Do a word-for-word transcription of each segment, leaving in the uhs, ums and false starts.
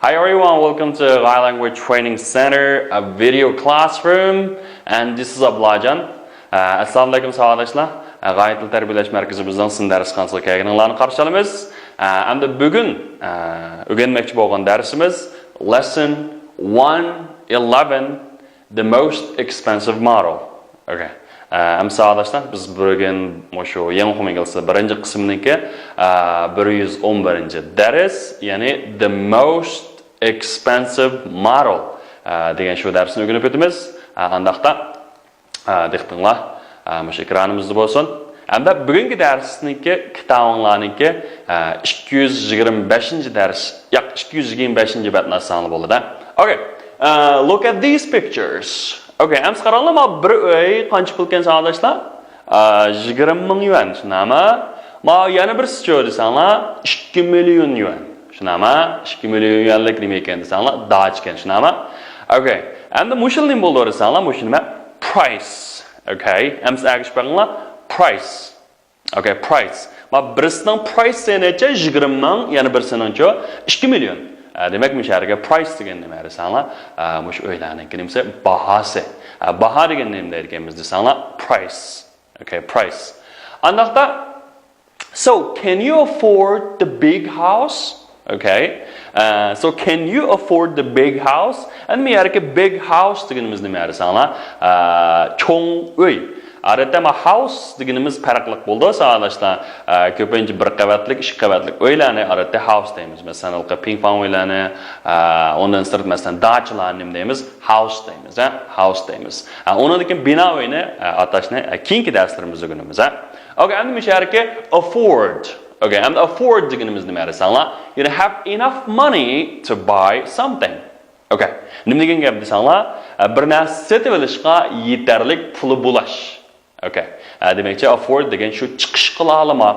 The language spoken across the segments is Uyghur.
Hi everyone, welcome to Gai Language Training Center, a video classroom, and this is Ablajan. ئەسسالامۇئەلەيكۇم ساۋاقداشلار. غايە تىل تەربىيەلەش مەركىزىمىزنىڭ سىن دەرسخانىسىغا كەلگىنىڭلارنى قارشى ئالىمىز. ئەمدى بۈگۈن ئۆگەنمەكچى بولغان دەرسىمىز lesson one eleven, the most expensive model. Okay. ئەمدى ساۋاقداشلار، بىز بۈگۈن مۇشۇ يېڭى خۇمىگىلسى بىرىنچى قىسمىنىڭكى بىر يۈز ئون بىرىنچى دەرس، يەنى the most expensive model دېگەن شۇ دەرسنى ئۆگىنىپ ئۆتىمىز. ئانداقتا دىققىتىڭلار مۇشۇ ئېكرانىمىزدا بولسۇن. ئەمدى بۈگۈنكى دەرسنىڭكى كىتابىڭلارنىڭكى ئىككى يۈز يىگىرمە بەشىنچى دەرس، ياق، ئىككى يۈز يىگىرمە بەشىنچى بەتنى ئاچساڭلار بولىدۇ. Okay. Look at these pictures. Okay, ئەمسە قاراڭلار، ما بىر ئۆي قانچە پۇل ئىكەن ساۋاقداشلار؟ يىگىرمە مىڭ يۈەن، شۇنداقمۇ؟ ما يەنە بىرسىچۇ دېسەڭلار، ئىككى مىليون يۈەن. شۇنداقمۇ؟ ئىككى مىليون يۈەنلىك نېمە ئىكەن دېسەڭلار، داچا ئىكەن، شۇنداقمۇ؟ Okay. ئەمدى مۇشۇنى نېمە بولدى دېسەڭلار، مۇشۇ نېمە؟ Price. Okay. ئەمسە ئەگىشىپ بېقىڭلار. Price. Okay, price. ما بىرسىنىڭ price نەچچە؟ يىگىرمە مىڭ، يەنە بىرسىنىڭچۇ؟ ئىككى مىليون. دېمەك، مۇشۇ يەرگە price دېگەن نېمە دېسەڭلار، مۇشۇ ئۆيلەرنىڭكى نېمىسى؟ باھاسى. باھا دېگەن نېمە دەيدىكەنمىز دېسەڭلار، price. Okay, price. ئانداقتا، so can you afford the big house? Okay. So can you afford the big house? ئەمدى بۇ يەردىكى big house دېگىنىمىز نېمە دېسەڭلار؟ چوڭ ئۆي. ئادەتتە ما house دېگىنىمىز پەرقلىق بولىدۇ، ساۋاقداشلار. كۆپىنچە بىر قەۋەتلىك، ئىككى قەۋەتلىك ئۆيلەرنى ئادەتتە house دەيمىز. مەسىلەن، ھېلىقى پىڭفاڭ ئۆيلەرنى، ئۇندىن سىرت، مەسىلەن، داچىلارنى نېمە دەيمىز؟ House دەيمىز، ھە؟ House دەيمىز. ئۇنىڭدىن كېيىن بىنا ئۆينى ئاتاشنى كېيىنكى دەرسلىرىمىزدە ئۆگىنىمىز، ھە؟ Okay, ئەمدى مۇشۇ يەردىكى afford. Okay, ئەمدى afford دېگىنىمىز نېمە دېسەڭلار؟ You know, have enough money to buy something. Okay. نېمە دېگەن گەپ دېسەڭلار، بىر نەرسە سېتىۋېلىشقا يېتەرلىك پۇلى بولاش. Okay. دېمەكچى، afford دېگەن شۇ چىقىش قىلالىماق،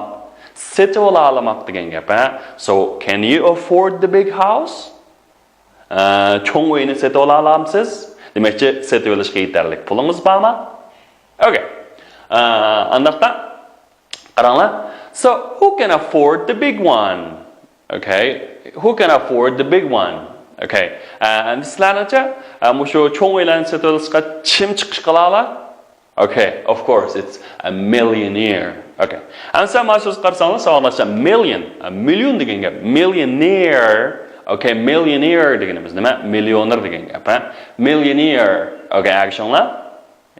سېتىۋالالىماق دېگەن گەپ، ھە؟ So, can you afford the big house? چوڭ ئۆينى سېتىۋالالامسىز؟ دېمەكچى، سېتىۋېلىشقا يېتەرلىك پۇلىڭىز بارمۇ؟ Okay. ئانداقتا قاراڭلار. So, who can afford the big one? Okay. Who can afford the big one? Okay. ئەمدى سىلەرنىڭچە، مۇشۇ چوڭ ئۆيلەرنى سېتىۋېلىشقا كىم چىقىش قىلالا؟ Okay, of course, it's a millionaire. Okay. ئەمسە ما سۆز قارىساڭلار، ساۋاقداشلار، million، مىليون دېگەن گەپ. Millionaire. Okay, millionaire دېگىنىمىز نېمە؟ مىليونېر دېگەن گەپ، ھە؟ Millionaire. Okay, ئەگىشىڭلار.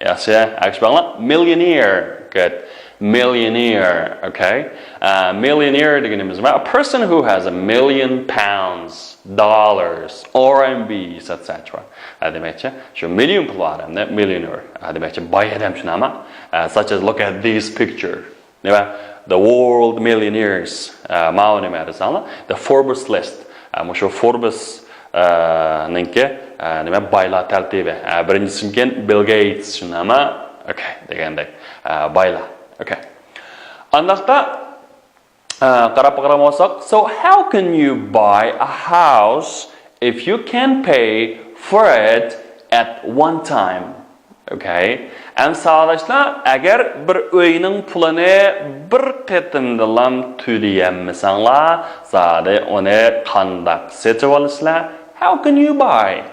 ياخشى، ئەگىشىپ بېقىڭلار. Millionaire. Good. Millionaire. Okay. Millionaire دېگىنىمىز نېمە؟ A person who has a million pounds, dollars, R M Bs, et cetera. دېمەكچى، شۇ مىليون پۇلى بار ئادەمنى millionaire. دېمەكچى، باي ئادەم، شۇنداقمۇ؟ Such as, look at this picture. نېمە؟ The World Millionaires. ماۋۇ نېمە دېسەڭلار؟ The Forbes list. مۇشۇ Forbes نىڭكى نېمە؟ بايلار تەرتىپى. بىرىنچىسىدىن كېيىن Bill Gates، شۇنداقمۇ؟ Okay، دېگەندەك. بايلار. Okay. ئانداقتا، قاراپ قارىغان بولساق، so how can you buy a house if you can pay for it at one time? Okay. ئەمدى ساۋاقداشلار، ئەگەر بىر ئۆينىڭ پۇلىنى بىر قېتىمدىلا تۆلىيەلمىسەڭلار، زادى ئۇنى قانداق سېتىۋالىسىلەر؟ How can you buy?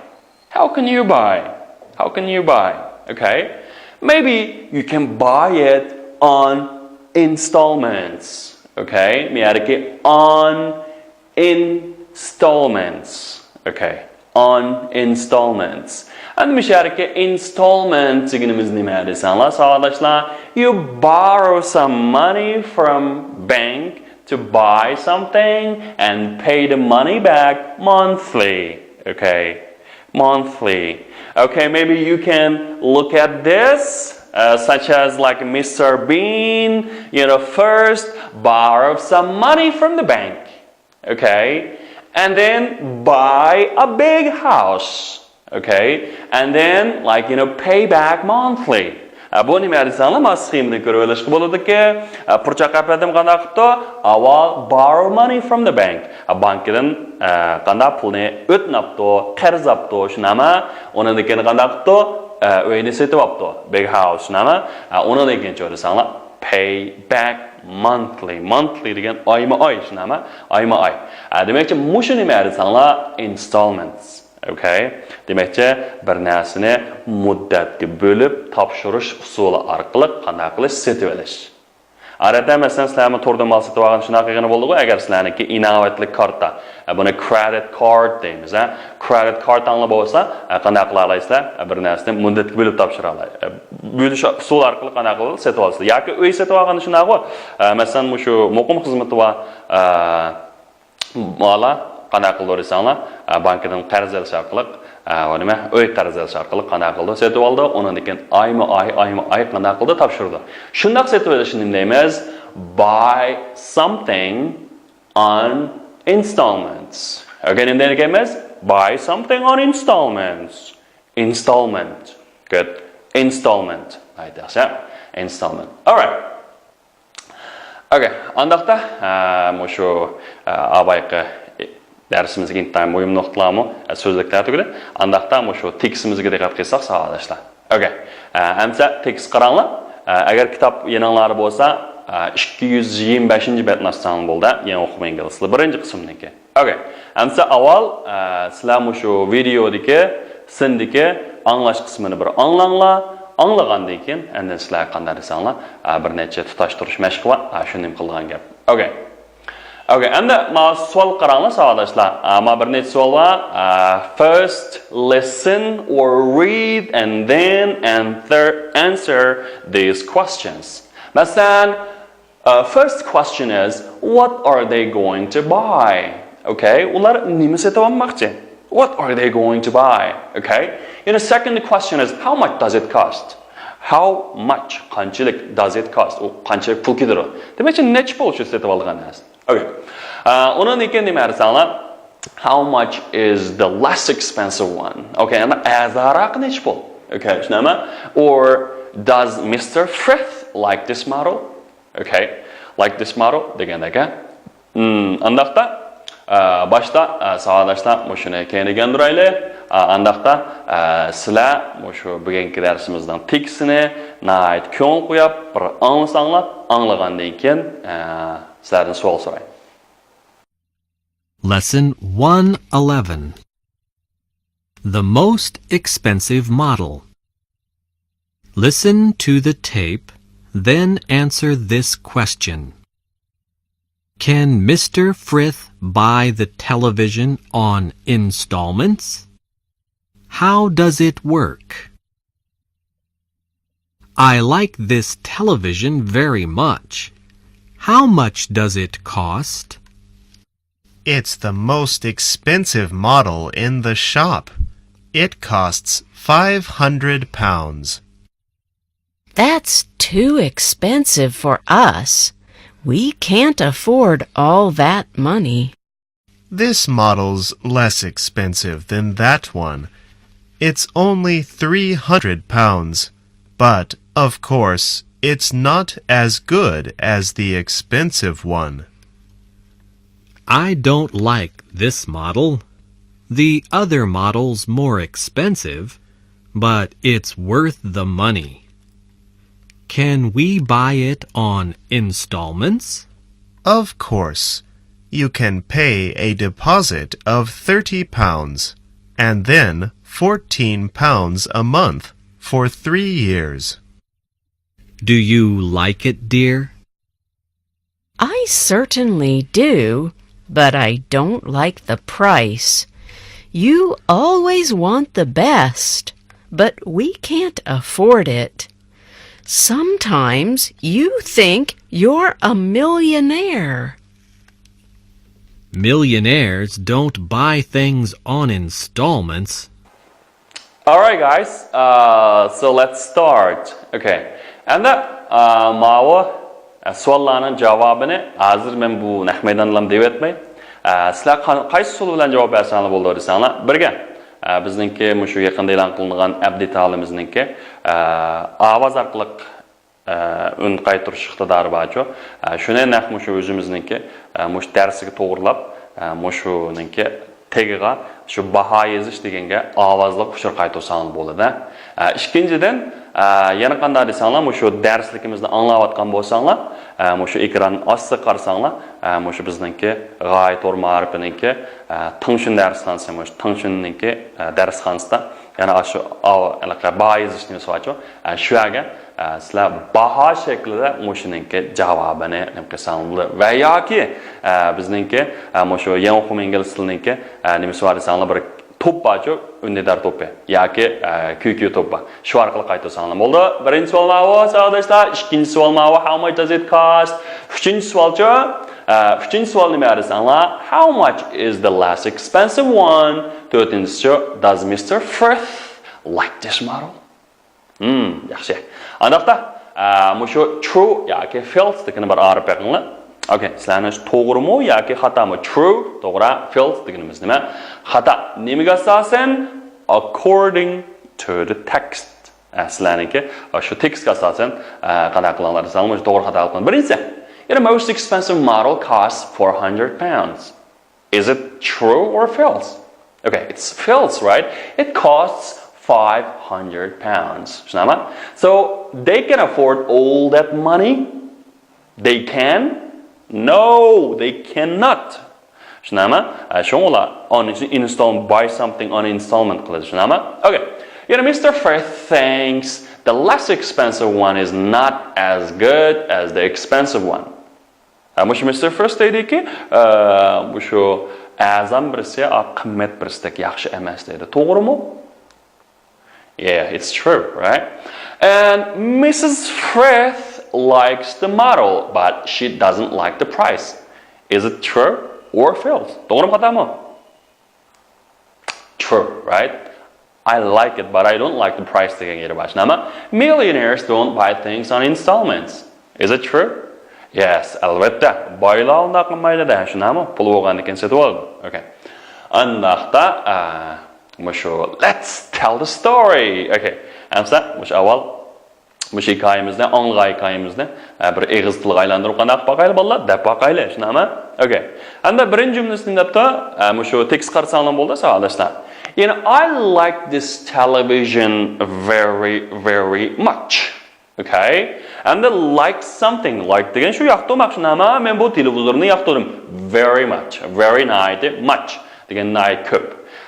How can you buy? How can you buy? Okay. Maybe you can buy it on installments. Okay. مەيەردىكى on installments. Okay. On installments. ئەمدى مۇشۇ يەردىكى installment دېگىنىمىز نېمە دېسەڭلار، ساۋاقداشلار؟ You borrow some money from bank to buy something and pay the money back monthly. Okay. Monthly. Okay, maybe you can look at this, uh, such as, like, Mister Bean, you know, first borrow some money from the bank. Okay? And then buy a big house. Okay? And then, like, you know, pay back monthly. بۇ نېمە دېسەڭلار، مانا سخېمىدىن كۆرۈۋېلىشقا بولىدۇكى، پۇرچاق ئەپەندىم قانداق قىپتۇ؟ ئاۋۋال borrow money from the bank. بانكىدىن قانداق پۇلنى ئۆتنەپتۇ، قەرز ئاپتۇ، شۇنداقمۇ؟ ئۇنىڭدىن كېيىن قانداق قىپتۇ؟ ئۆينى سېتىۋاپتۇ، big house، شۇنداقمۇ؟ ئۇنىڭدىن كېيىن چۇ دېسەڭلار، pay back Monthly. Monthly دېگەن ئايمۇ ئاي، شۇنداقمۇ؟ ئايمۇ ئاي. ئە، دېمەكچى، مۇشۇ نېمە دېسەڭلار؟ Installments. Okay. دېمەكچى، بىر نەرسىنى مۇددەتكە بۆلۈپ تاپشۇرۇش ئۇسۇلى ئارقىلىق قانداق قىلىش؟ سېتىۋېلىش. ئادەتتە، مەسىلەن، سىلەرمۇ توردىن مال سېتىۋالغان شۇنداق قىلغىنى بولىدىغۇ، ئەگەر سىلەرنىڭكى ئىناۋەتلىك كارتا، ئە، بۇنى credit card دەيمىز، ھە. Credit كارتاڭلار بولسا، ئە، قانداق قىلالايسىلەر؟ ئە، بىر نەرسىنى مۇددەتكە بۆلۈپ تاپشۇرالاي. ئە، بۆلۈش ئۇسۇلى ئارقىلىق قانداق قىلىدۇ؟ سېتىۋالىسىلەر. ياكى ئۆي سېتىۋالغاندا شۇنداقغۇ. ئە، مەسىلەن، مۇشۇ مۇقىم خىزمىتى بار، ئە، بالا قانداق قىلىدۇ دېسەڭلار، ئە، بانكىدىن قەرز ئېلىش ئارقىلىق، ئە، ئۇ نېمە، ئۆي قەرز ئېلىش ئارقىلىق قانداق قىلىدۇ؟ سېتىۋالىدۇ، ئۇنىڭدىن كېيىن ئايمۇ ئاي، ئايمۇ ئاي قانداق قىلىدۇ؟ تاپشۇرىدۇ. شۇنداق سېتىۋېلىشنى نېمە دەيمىز؟ Buy something on installments. Okay, نېمە دەيدىكەنمىز؟ Buy something on installments. Installment. Good. Installment. Installment. Alright. Okay. ئانداقتا، ئە، مۇشۇ، ئە، ئاۋايقى دەرسىمىزدىكى ئىنتايىن مۇھىم نۇقتىلارمۇ، ئە، سۆزلۈكلەر تۈگىدى. ئانداقتا مۇشۇ تېكىستىمىزگە دىققەت قىلساق، ساۋاقداشلار. Okay. ئە، ئەمسە تېكىست قاراڭلار. ئە، ئەگەر كىتاب يېنىڭلاردا بولسا، ئە، ئىككى يۈز يىگىرمە بەشىنچى بەتنى ئاچساڭلار بولدى. يەنە ئوقۇپ ئەڭگىلىسىلەر. بىرىنچى قىسىمنىڭكى. Okay. ئەمسە ئاۋۋال، ئە، سىلەر مۇشۇ ۋىدېئودىكى، سىندىكى ئاڭلاش قىسمىنى بىر ئاڭلاڭلار. ئاڭلىغاندىن كېيىن، ئەندىن سىلەر قانداق دېسەڭلار، ئە، بىر نەچچە تۇتاشتۇرۇش مەشقى بار. ئە، شۇنى قىلىدىغان گەپ. Okay. Okay. ئەمدى ما سوئال قاراڭلار، ساۋاقداشلار. ئە، ما بىر نەچچە سوئال بار. ئە، first listen or read and then answer, answer these questions. مەسىلەن، Uh, first question is, what are they going to buy? Okay, ئۇلار نېمە سېتىۋالماقچى? What are they going to buy? Okay. Yana second question is, how much does it cost? How much, قانچىلىك, does it cost? ئۇ قانچىلىك پۇل كېتىدۇ؟ دېمەكچى، نەچچە پۇل شۇ سېتىۋالغان نەرسە. Okay. ئۇنىڭدىن كېيىن نېمە دېسەڭلار؟ How much is the less expensive one? Okay, يەنى ئەرزانراق نەچچە پۇل? Okay, شۇنداقمۇ? Or does Mister Frith like this model? Okay, like this model دېگەندەك. ئانداقتا، ئە، باشتا، ئە، ساۋاقداشلار مۇشۇنى كەينىگە ياندۇرايلى. ئە، ئانداقتا، ئە، سىلەر مۇشۇ بۈگۈنكى دەرسىمىزنىڭ تېكىستىنى ناھايىتى كۆڭۈل قويۇپ بىر ئاڭلىساڭلار، ئاڭلىغاندىن كېيىن، ئە، سىلەردىن سوئال سوراي. Lesson one eleven. The most expensive model. Listen to the tape, then answer this question. Can Mister Frith buy the television on installments? How does it work? I like this television very much. How much does it cost? It's the most expensive model in the shop. It costs five hundred pounds. That's too expensive for us. We can't afford all that money. This model's less expensive than that one. It's only three hundred pounds, but of course, it's not as good as the expensive one. I don't like this model. The other model's more expensive, but it's worth the money. Can we buy it on installments? Of course. You can pay a deposit of thirty pounds and then fourteen pounds a month for three years. Do you like it, dear? I certainly do, but I don't like the price. You always want the best, but we can't afford it. Sometimes you think you're a millionaire. Millionaires don't buy things on installments. Alright guys, uh, so let's start. Okay. ئەمدى، ئە، ماۋۇ، ئە، سوئاللارنىڭ جاۋابىنى ھازىر مەن بۇ نەق مەيداندا دەۋەتمەي، ئە، سىلەر قا-، قايسى ئۇسۇل بىلەن جاۋاب بەرسەڭلار بولىدۇ دېسەڭلار، بىرگە، ئە، بىزنىڭكى مۇشۇ يېقىندا ئېلان قىلىنغان ئەپ دېتالىمىزنىڭكى، ئە، ئاۋاز ئارقىلىق ئە، ئۈن قايتۇرۇش ئىقتىدارى بارچۇ. ئە، شۇنى نەق مۇشۇ ئۆزىمىزنىڭكى، ئە، مۇشۇ دەرسىگە توغرىلاپ، ئە، مۇشۇنىڭكى تېگىغا شۇ باھا يېزىش دېگەنگە ئاۋازلىق ئۇچۇر قايتۇرساڭلار بولىدۇ. ئە، ئىككىنچىدىن، ئە، يەنە قانداق دېسەڭلار، مۇشۇ دەرسلىكىمىزنى ئاڭلاۋاتقان بولساڭلار، ئە، مۇشۇ ئېكران ئاستىغا قارىساڭلار، ئە، مۇشۇ بىزنىڭكى غايە تور مائارىپىنىڭكى، ئە، تېڭشۈن دەرسخانىسى، مۇشۇ تېڭشۈننىڭكى، ئە، دەرسخانىسىدا، يەنى ئاشۇ ئاۋ-، ھېلىقى باھا يېزىش نېمىسى بارچۇ، ئە، شۇ يەرگە، ئە، سىلەر باھا شەكلىدە مۇشۇنىڭكى جاۋابىنى نېمە قىلساڭلار بولىدۇ. ۋە ياكى، ئە، بىزنىڭكى، ئە، مۇشۇ يەنخۇم ئىنگلىز تىلىنىڭكى، ئە، نېمىسى بار دېسەڭلار، بىر توپ بارچۇ، ئۈندىدار توپى ياكى، ئە، كيۇ كيۇ توپى. شۇ ئارقىلىق قايتۇرساڭلار بولىدۇ. بىرىنچى سوئال ماۋۇ، ساۋاقداشلار. ئىككىنچى سوئال ماۋۇ، how much does it cost? ئۈچىنچى سوئالچۇ، ئە، ئۈچىنچى سوئال نېمە دېسەڭلار، how much is the less expensive one? تۆتىنچىسىچۇ، does Mister Frith like this model? ھىم، ياخشى. ئانداقتا، ئە، مۇشۇ true ياكى false دېگىنى بىر ئايرىپ بېقىڭلار. ئوكەي، سىلەرنىڭ توغرىمۇ ياكى خاتامۇ؟ True، توغرا، false دېگىنىمىز نېمە؟ خاتا. نېمىگە ئاساسەن؟ According to the text. ئە، سىلەرنىڭكى، ئە، شۇ تېكىستكە ئاساسەن، ئە، قانداق قىلىڭلار دېسەڭلار، مۇشۇ توغرا خاتا قىلىڭ. بىرىنچىسى، you know, most expensive model costs four hundred pounds. Is it true or false? Okay, it's false, right? It costs five hundred pounds. شۇنداقمۇ؟ So they can afford all that money? They can? No, they cannot. شۇنداقمۇ؟ ئە، شۇڭا ئۇلار on install-، buy something on installment قىلىدۇ. شۇنداقمۇ؟ Okay. You know, Mister Frith thinks the less expensive one is not as good as the expensive one. ھە، مۇشۇ مىستېر فىرىس دەيدىكى، ئە، مۇشۇ ئەرزان بىرسى، ئا، قىممەت بىرسىدەك ياخشى ئەمەس دەيدۇ. توغرىمۇ؟ Yeah, it's true, right? And Missus Frith likes the model, but she doesn't like the price. Is it true or false? توغرىمۇ، خاتامۇ؟ True, right? I like it, but I don't like the price دېگەن يېرى بار. شۇنداقمۇ؟ Millionaires don't buy things on installments. Is it true? Yes, ئەلۋەتتە. بايلار ئۇنداق قىلمايدۇ-دە، شۇنداقمۇ؟ پۇلى بولغاندىكىن سېتىۋالىدۇ. Okay. ئانداقتا، ئە، مۇشۇ let's tell the story. Okay. ئەمسە مۇشۇ ئاۋۋال مۇشۇ ھېكايىمىزنى، ئاڭلىغان ھېكايىمىزنى، ئە، بىر ئېغىز تىلغا ئايلاندۇرۇپ قانداق باقايلى بالىلار؟ دەپ باقايلى، شۇنداقمۇ؟ Okay. ئەمدى بىرىنچى جۈملىسىنى دەپتۇ، ئە، مۇشۇ تېكىست قارىساڭلار بولدى، ساۋاقداشلار. You know, I like this television very, very much. Okay. ئەمدى like something، like دېگەن شۇ ياقتۇرماق، شۇنداقمۇ؟ مەن بۇ تېلېۋىزورنى ياقتۇردۇم. Very much، very ناھايىتى، much دېگەن ناھايىتى كۆپ.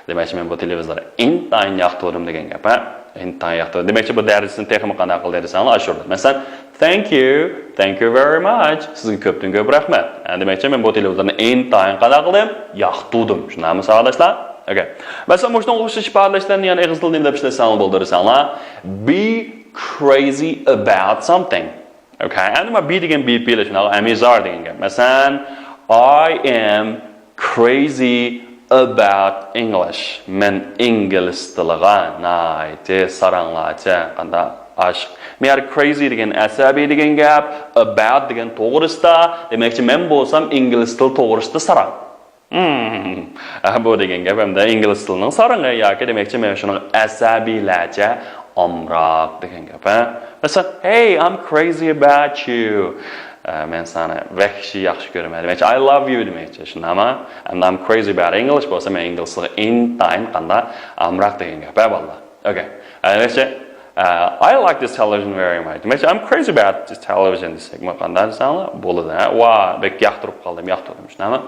دېمەكچى، مەن بۇ تېلېۋىزورنى ئىنتايىن ياقتۇردۇم دېگەن گەپ، ھە؟ ئىنتايىن ياقتۇردۇم. دېمەكچى، بۇ دەرسنى تېخىمۇ قانداق قىلدى دېسەڭلار، ئاشۇرىدۇ. مەسىلەن، thank you، thank you very much، سىزگە كۆپتىن كۆپ رەھمەت. ھە، دېمەكچى، مەن بۇ تېلېۋىزورنى ئىنتايىن قانداق قىلدىم؟ ياقتۇردۇم. شۇنداقمۇ، ساۋاقداشلار؟ Okay. مەسىلەن، مۇشۇنىڭغا ئوخشاش ئىپادىلەشلەرنى يەنە ئېغىز تىلىدا نېمە دەپ ئىشلەتسەڭلار بولىدۇ دېسەڭلار، be crazy about something. Okay. ئەمدى مانا be دېگەن be پېئىلى شۇنداق، ئەمىزار دېگەن گەپ. مەسىلەن، I am crazy about English. مەن ئىنگلىز تىلىغا ناھايىتى ساراڭلارچە، قانداق، ئاشىق. مەيەر crazy دېگەن ئەسەبىي دېگەن گەپ، about دېگەن توغرىسىدا، دېمەكچى، مەن بولسام ئىنگلىز تىلى توغرىسىدا ساراڭ. ھىم. ئە، بۇ دېگەن گەپ ئەمدى ئىنگلىز تىلىنىڭ ساراڭى ياكى دېمەكچى، مەن شۇنىڭ ئەسەبىيلەرچە ئامراق دېگەن گەپ، ھە؟ مەسىلەن، hey, I'm crazy about you. ئە، مەن ساڭا ۋەھشىي ياخشى كۆرىمەن دېمەكچى، I love you دېمەكچى، شۇنداقمۇ؟ ئەمدى I'm crazy about English بولسا، مەن ئىنگلىز تىلىغا ئىنتايىن قانداق ئامراق دېگەن گەپ، ھە، بالىلار؟ Okay. ئە، دېمەكچى، ئە، I like this television very much. دېمەكچى، I'm crazy about this television دېسەكمۇ قانداق دېسەڭلار بولىدۇ، ھە؟ ۋا، بەك ياقتۇرۇپ قالدىم، ياقتۇردۇم، شۇنداقمۇ؟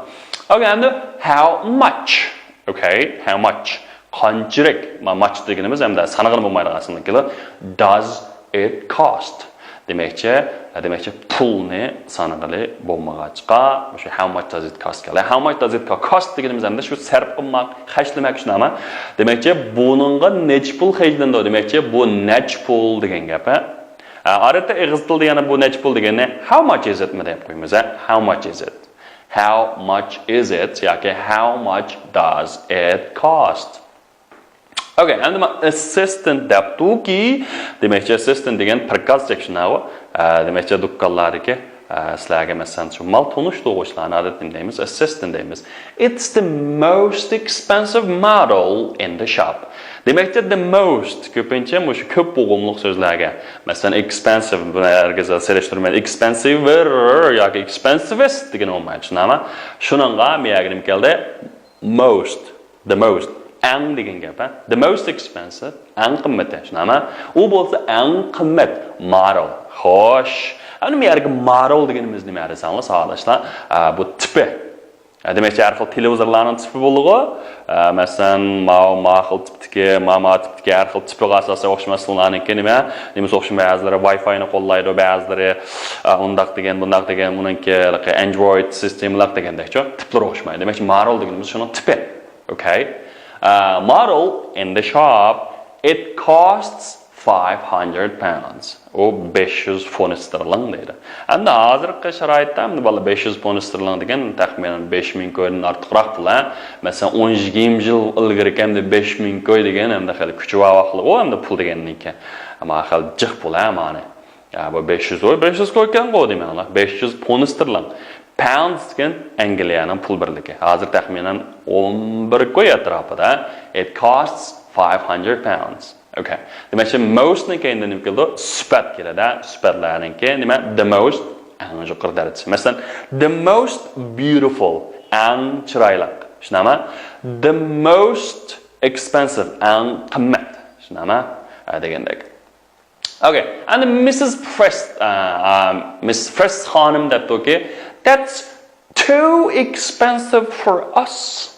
Okay, ئەمدى how much؟ Okay, how much؟ قانچىلىك؟ ما، much دېگىنىمىز ئەمدى سانىغىلى بولمايدىغان ساننى كېلىدۇ. Does it cost؟ دېمەكچى، دېمەكچى، پۇلنى سانىغىلى بولمىغاچقا، مۇشۇ how much does it cost كەلدى. How much does it cost دېگىنىمىز ئەمدى شۇ سەرپ قىلماق، خەجلىمەك شۇنداقمۇ؟ دېمەكچى، بۇنىڭغا نەچچە پۇل خەجلىنىدۇ؟ دېمەكچى، بۇ نەچچە پۇل دېگەن گەپ، ھە؟ ھە، ئادەتتە ئېغىز تىلدا يەنە بۇ نەچچە پۇل دېگەننى how much is it مۇ دەپ قويىمىز، ھە؟ How much is it؟ How much is it ياكى how much does it cost؟ Okay, ئەمدى مانا assistant دەپتۇكى، دېمەكچى، assistant دېگەن پىركازچىك شۇنداقغۇ؟ ئە، دېمەكچى، دۇكانلاردىكى، ئە، سىلەرگە، مەسىلەن، شۇ مال تونۇشتۇرغۇچىلارنى ئادەتتە نېمە دەيمىز؟ Assistant دەيمىز. It's the most expensive model in the shop. دېمەكچى، the most، كۆپىنچە مۇشۇ كۆپ ئۇقۇملۇق سۆزلەرگە، مەسىلەن، expensive، بۇنى ھەرگىز سېلىشتۇرمايدۇ، expensiver ياكى expensivest دېگىنى بولمايدۇ، شۇنداقمۇ؟ شۇنىڭغا مەيەگە نېمە كەلدى؟ Most. The most. ئەڭ دېگەن گەپ، ھە؟ The most expensive. ئەڭ قىممىتى. شۇنداقمۇ؟ ئۇ بولسا ئەڭ قىممەت. Model. خوش. ئەمدى بۇ يەردىكى مارول دېگىنىمىز نېمە دېسەڭلار، ساۋاقداشلار؟ ئە، بۇ تىپى. ئە، دېمەكچى، ھەر خىل تېلېۋىزورلارنىڭ تىپى بولىدىغۇ. ئە، مەسىلەن، ماۋۇ، ما خىل تىپتىكى، ما، ما تىپتىكى، ھەر خىل تىپىغا ئاساسەن ئوخشىماس. ئۇلارنىڭكى نېمە؟ نېمىسى ئوخشىمايدۇ؟ بەزىلىرى ۋاي فاينى قوللايدۇ، بەزىلىرى، ئە، ئۇنداق دېگەن، بۇنداق دېگەن، ئۇنىڭكى ئەندرويد سىستېمىلىق دېگەندەكچۇ. تىپلىرى ئوخشىمايدۇ. دېمەكچى، مارول دېگىنىمىز شۇنىڭ تىپى. Okay. Uh, model in the shop, it costs five hundred pounds. ئۇ بەش يۈز فۇنت ستېرلىڭ دەيدۇ. ئەمدى ھازىرقى شارائىتتا ئەمدى بالا بەش يۈز فۇنت ستېرلىڭ دېگەن تەخمىنەن بەش مىڭ كويدىن ئارتۇقراق پۇل، ھە. مەسىلەن، ئون يىگىرمە يىل ئىلگىرىكى ئەمدى بەش مىڭ كوي دېگەن ئەمدى خېلى كۈچى ۋاۋاقلىق ئۇ ئەمدى پۇل دېگەننىڭكى. ئەمما خېلى جىق پۇل، ھە، مانا. يا، بۇ بەش يۈز، ئوي، بەش يۈز كوي ئىكەنغۇ دېمەڭلار. بەش يۈز فۇنت ستېرلىڭ. پاوند دېگەن ئەنگلىيەنىڭ پۇل بىرلىكى. ھازىر تەخمىنەن ئون بىر كوي ئەتراپىدا. It costs five hundred pounds. Okay. دېمەكچى، most نىڭ كەينىدىن نېمە كېلىدۇ؟ سۈپەت كېلىدۇ. سۈپەتلەرنىڭكى نېمە؟ The most، ئەڭ يۇقىرى دەرىجىسى. مەسىلەن، the most beautiful، ئەڭ چىرايلىق. شۇنداقمۇ؟ The most expensive، ئەڭ قىممەت. شۇنداقمۇ؟ ھە، دېگەندەك. Okay, and Missus Frist, uh, uh, Miss Frist خانىم دەپتۇكى، that's too expensive for us.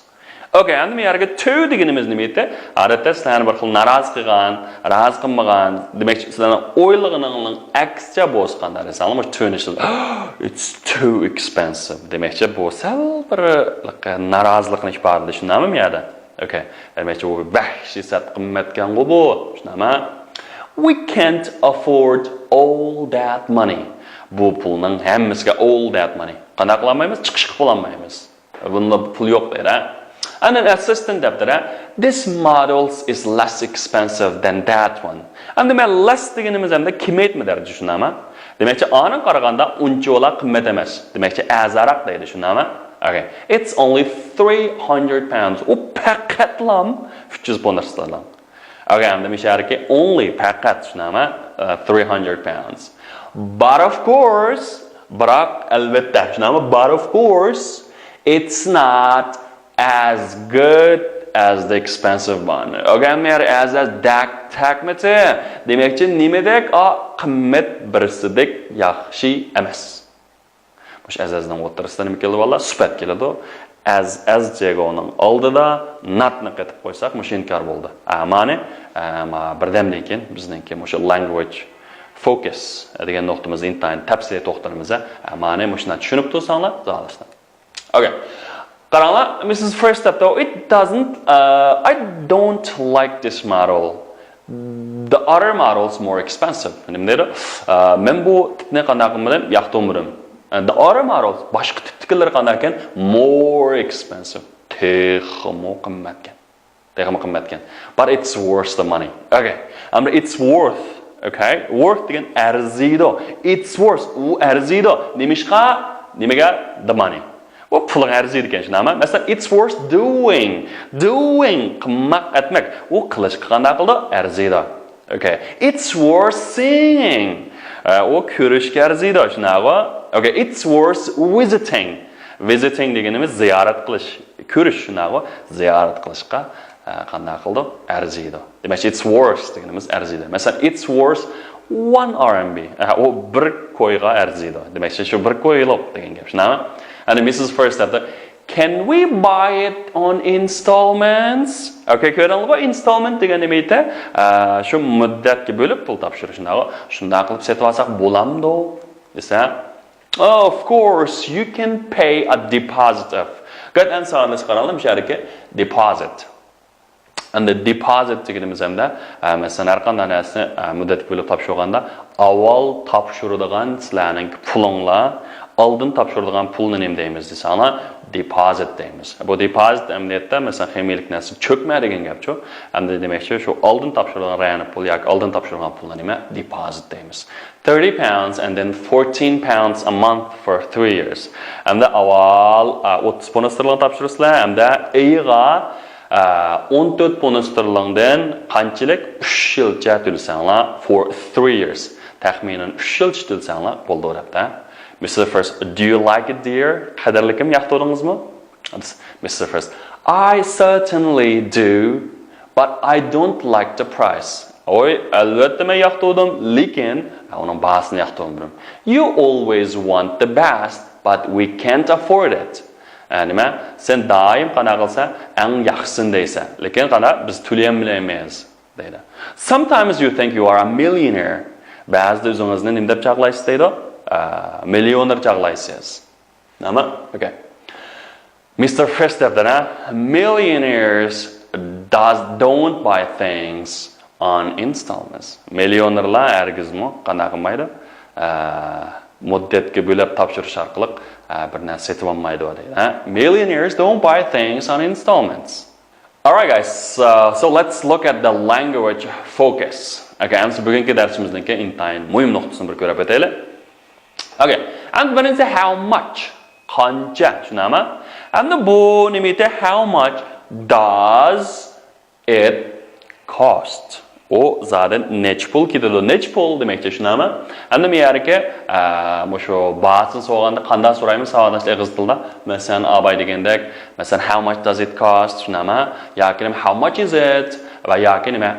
Okay, ئەمدى بۇ يەرگە too دېگىنىمىز نېمە ئىدى؟ ئادەتتە سىلەرنى بىر خىل نارازى قىلغان، رازى قىلمىغان، دېمەكچى، سىلەرنىڭ ئويلىغىنىڭنىڭ ئەكسىچە بولسىغان دەرسەڭلار، مۇشۇ too نى ئىشلىتىدۇ. It's too expensive. دېمەكچى، بۇ سەل بىر نارازىلىقنى ئىپادىلەيدۇ، شۇنداقمۇ بۇ يەردە؟ Okay. دېمەكچى، بۇ ۋەھشىي سەت قىممەتكەنغۇ بۇ. شۇنداقمۇ؟ We can't afford all that money. بۇ پۇلنىڭ ھەممىسىگە all that money. قانداق قىلالمايمىز؟ چىقىش قىلىپ بولالمايمىز. بۇندا پۇل يوق دەيدۇ. And an assistant دەپتۇ. This model is less expensive than that one. ئەمدى مەن less دېگىنىمىز ئەمدى كېمەيتمە دەرىجە، شۇنداقمۇ؟ دېمەكچى، ئانىڭغا قارىغاندا ئۇنچىۋالا قىممەت ئەمەس. دېمەكچى، ئەرزانراق دەيدۇ، شۇنداقمۇ؟ Okay. It's only three hundred pounds. ئۇ پەقەتلام ئۈچ يۈز پوند ستېرلىڭ. Okay, ئەمدى مۇشۇ يەردىكى only، پەقەت، شۇنداقمۇ؟ Uh, three hundred pounds. But of course، بىراق، ئەلۋەتتە، شۇنداقمۇ؟ But of course, it's not as good as the expensive one. Okay, ئەمما يەر as، as، دەك، تەكمىتى. دېمەكچى، نېمىدەك؟ ئا، قىممەت بىرسىدەك ياخشى ئەمەس. مۇشۇ ئەز، ئەزنىڭ ئوتتۇرىسىدا نېمە كېلىدۇ، بالىلار؟ سۈپەت كېلىدۇ. ئەز، ئەز جېگونىڭ ئالدىدا ناتنى قېتىپ قويساق، مۇشۇ ئىنكار بولدى. ئە، مانى، ئە، ما، بىردەمدىن كېيىن بىزنىڭكى مۇشۇ language focus دېگەن نۇقتىمىزدا ئىنتايىن تەپسىلىي توختىلىمىز. ئە، مانى مۇشۇنداق چۈشىنىپ تۇرساڭلار، زادىسىنى. Okay. قاراڭلار، Missus Frist دەپتۇ، it doesn't, uh, I don't like this model. The other model is more expensive. نېمە دەيدۇ؟ ئە، مەن بۇ تىپنى قانداق قىلمىدىم؟ ياقتۇرمىدىم. ئە، the other models، باشقا تىپتىكىلىرى قانداق ئىكەن؟ More expensive. تېخىمۇ قىممەتكەن. تېخىمۇ قىممەتكەن. But it's worth the money. Okay. ئەمدى it's worth. Okay. Worth دېگەن ئەرزىيدۇ. It's worth. ئۇ ئەرزىيدۇ. نېمىشقا؟ نېمىگە؟ The money. ئۇ پۇلغا ئەرزىيدىكەن، شۇنداقمۇ؟ مەسىلەن، it's worth doing. Doing، قىلماق، ئەتمەك. ئۇ قىلىشقا قانداق قىلىدۇ؟ ئەرزىيدۇ. Okay. It's worth seeing. ئە، ئۇ كۆرۈشكە ئەرزىيدۇ، شۇنداقمۇ؟ Okay. It's worth visiting. Visiting دېگىنىمىز زىيارەت قىلىش، كۆرۈش، شۇنداقمۇ؟ زىيارەت قىلىشقا، ئە، قانداق قىلىدۇ؟ ئەرزىيدۇ. دېمەكچى، it's worth دېگىنىمىز ئەرزىيدۇ. مەسىلەن، it's worth one R M B. ئە، ئۇ بىر كويغا ئەرزىيدۇ. دېمەكچى، شۇ بىر كويلۇق دېگەن گەپ، شۇنداقمۇ؟ ئەنە Missus Frist دەپتۇ، can we buy it on installments? Okay, كۆردۈڭلارمۇ، installment دېگەن نېمە ئىدى؟ ئە، شۇ مۇددەتكە بۆلۈپ پۇل تاپشۇرۇش، شۇنداقمۇ؟ شۇنداق قىلىپ سېتىۋالساق بولامدۇ دېسە، of course, you can pay a deposit of. قەتئىيەن سادىلاشقا قاراڭلار، مۇشۇ يەردىكى deposit. ئەمدى deposit دېگىنىمىز ئەمدى، ئە، مەسىلەن، ھەر قانداق نەرسىنى، ئە، مۇددەتكە بۆلۈپ تاپشۇرغاندا، ئاۋۋال تاپشۇرىدىغان سىلەرنىڭ پۇلۇڭلار، ئالدىن تاپشۇرىدىغان پۇلنى نېمە دەيمىز دېسەڭلار، deposit دەيمىز. بۇ deposit ئەمەلىيەتتە، مەسىلەن، خىمىيىلىك نەرسە چۆكمە دېگەن گەپچۇ. ئەمدى دېمەكچى، شۇ ئالدىن تاپشۇرىدىغان رەنە پۇل ياكى ئالدىن تاپشۇرغان پۇلنى نېمە؟ Deposit دەيمىز. Thirty pounds and then fourteen pounds a month for three years. ئەمدى ئاۋۋال، ئە، ئوتتۇز پوند ستېرلىڭ تاپشۇرىسىلەر، ئەمدى ئېيىغا، ئە، ئون تۆت پوند ستېرلىڭدىن قانچىلىك؟ ئۈچ يىلچە تۆلىسەڭلار، for three years. تەخمىنەن ئۈچ يىلچە تۆلىسەڭلار بولىدۇ دەپتۇ. Missus Frist, do you like it, dear? قەدىرلىكىم، ياقتۇردىڭىزمۇ؟ Missus Frist, I certainly do, but I don't like the price. ۋوي، ئەلۋەتتە مەن ياقتۇردۇم، لېكىن ئۇنىڭ باھاسىنى ياقتۇردۇم. You always want the best, but we can't afford it. ئە، نېمە؟ سەن دائىم قانداق قىلسا، ئەڭ ياخشىسىنى دەيسەن، لېكىن قانداق، بىز تۆلىيەلمەيمىز دەيدۇ. Sometimes you think you are a millionaire. بەزىدە ئۆزىڭىزنى نېمە دەپ چاغلايسىز دەيدۇ؟ ئە، مىليونېر چاغلايسىز. نېمە؟ Okay. مىستېر فىش دەپتىنا، millionaires does don't buy things on installments. مىليونېرلار ھەرگىزمۇ قانداق قىلمايدۇ؟ ئە، مۇددەتكە بۆلۈپ تاپشۇرۇش ئارقىلىق، ئە، بىر نەرسە سېتىپ ئالمايدۇ دەيدۇ. ھە؟ Millionaires don't buy things on installments. Alright guys, uh, so let's look at the language focus. Okay, ئەمدى بۈگۈنكى دەرسىمىزنىڭكى ئىنتايىن مۇھىم نۇقتىسىنى بىر كۆرۈپ ئۆتەيلى. Okay, ئەمدى بىرىنچىسى how much. قانچە، چۈشىنەما؟ ئەمدى بۇ نېمە ئىدى؟ How much does it cost? ئۇ زادى نەچچە پۇل كېتىدۇ؟ نەچچە پۇل دېمەكچى، چۈشىنەما؟ ئەمدى مۇ يەرگە، ئە، مۇشۇ باھاسىنى سورىغاندا قانداق سورايمىز ساۋاقداشلار ئېغىز تىلدا؟ مەسىلەن، ئاباي دېگەندەك، مەسىلەن، how much does it cost؟ چۈشىنەما؟ ياكى نېمە، how much is it؟ ۋە ياكى نېمە،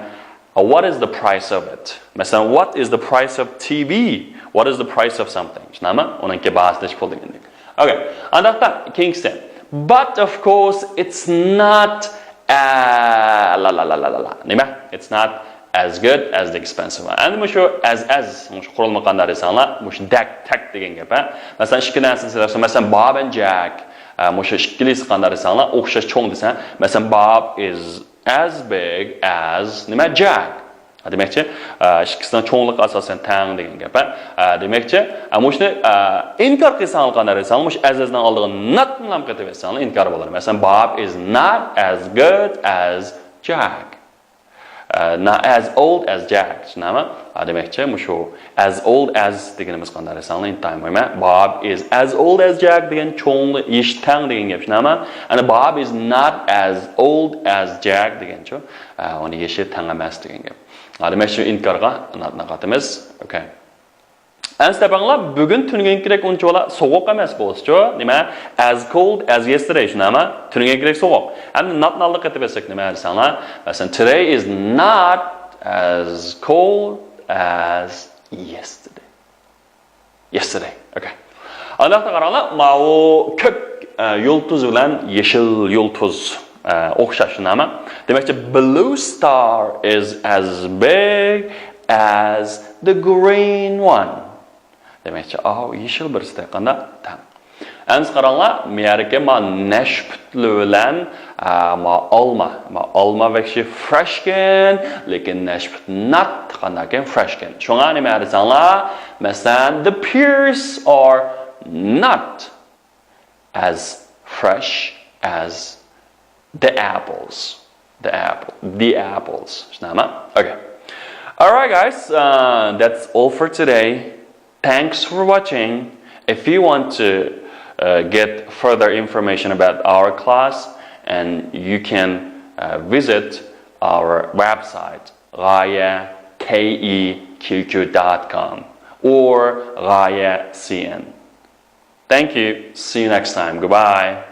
What is the price of it? مەسىلەن، what is the price of T V? What is the price of something? چۈشىنەما؟ ئۇنىڭكى باھاسى نەچچە پۇل دېگەندەك. Okay. ئانداقتا كېيىنكىسى. But of course, it's not, uh, la la la la la la. نېمە؟ It's not as good as the expensive one. ئەمدى مۇشۇ as، as، مۇشۇ قۇرۇلما قانداق دېسەڭلار، مۇشۇ دەك، تەك دېگەن گەپ، ھە؟ مەسىلەن، ئىككى نەرسىنى سېلىشسا، مەسىلەن، Bob and Jack، ئە، مۇشۇ ئىككىلىسى قانداق دېسەڭلار، ئوخشاش چوڭ دېسەڭ، مەسىلەن، Bob is as big as نېمە، Jack. ھە، دېمەكچى، ئە، ئىككىسىنىڭ چوڭلۇقى ئاساسەن تەڭ دېگەن گەپ، ھە. ئە، دېمەكچى، ئە، مۇشۇنى، ئە، ئىنكار قىلساڭلار قانداق دېسەڭلار، مۇشۇ as، as نىڭ ئالدىغا not نام قېتىۋەتسەڭلار ئىنكار بولىدۇ. مەسىلەن، Bob is not as good as Jack. ئە، not as old as Jack، چۈشىنەما؟ ئە، دېمەكچى، مۇشۇ as old as دېگىنىمىز قانداق دېسەڭلار ئىنتايىن مۇھىم، ھە. Bob is as old as Jack دېگەن چوڭ، يېشى تەڭ دېگەن گەپ، چۈشىنەما؟ ئەنە Bob is not as old as Jack دېگەنچۇ، ئە، ئۇنىڭ يېشى تەڭ ئەمەس دېگەن گەپ. ئە، دېمەكچى، ئىنكارغا not نى قاتىمىز. Okay. ئەمسە دەپەڭلار، بۈگۈن تۈنۈگۈنكىدەك ئۇنچىۋالا سوغۇق ئەمەس بولسىچۇ، نېمە؟ As cold as yesterday، چۈشىنەما؟ تۈنۈگۈنكىدەك سوغۇق. ئەمدى not نى ئالدىغا قېتىۋەتسەك نېمە دېسەڭلار؟ مەسىلەن، today is not as cold as yesterday. Yesterday. Okay. ئانداقتا قاراڭلار، ماۋۇ كۆك، ئە، يۇلتۇز بىلەن يېشىل يۇلتۇز، ئە، ئوخشاش، شۇنداقمۇ؟ دېمەكچى، blue star is as big as the green one. دېمەكچى، ئاۋۇ يېشىل بىرسىدەك قانداق؟ تەڭ. ئەمسە قاراڭلار، مۇ يەردىكى ما نەشپۈتلى بىلەن، ئە، ما ئالما. ما ئالما ۋەكشى فرېشكەن، لېكىن نەشپۈت not قانداقكەن؟ فرېشكەن. شۇڭا نېمە دېسەڭلار؟ مەسىلەن، the pears are not as fresh as the apples. The apple, the apples. شۇنداقمۇ؟ Okay. Alright, guys, uh, that's all for today. Thanks for watching. If you want to, uh, get further information about our class, and you can, uh, visit our website, غاية K E Q Q dot com or غاية C N. Thank you. See you next time. Goodbye.